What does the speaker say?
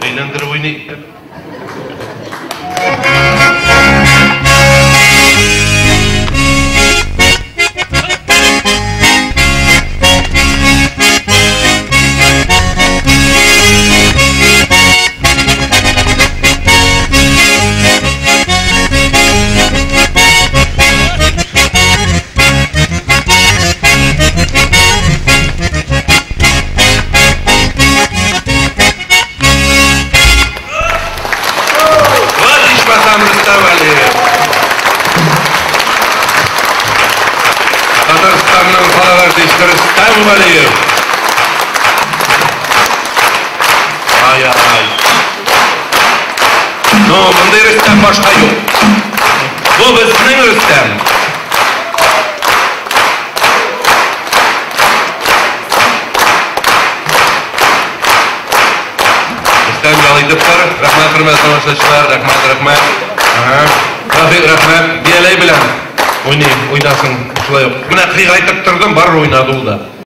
Әйләндереп уйный икән. Вот ичмасам Рөстәм Вәлиев. Татарстанның халык артисты Рөстәм Вәлиев. Ай-ай. Ну, мондый Рөстәм башка юк. Бу безнең Рөстәм. Рөстәм, ял итеп тор. Рәхмәт, хөрмәтле тамашачылар, рәхмәт, рәхмәт. Ага. Рафик, рәхмәт. Бияләй белән уйный, уйнасын шулай ук. Менә кыйгайтып тордым, барыбер уйнады ул да.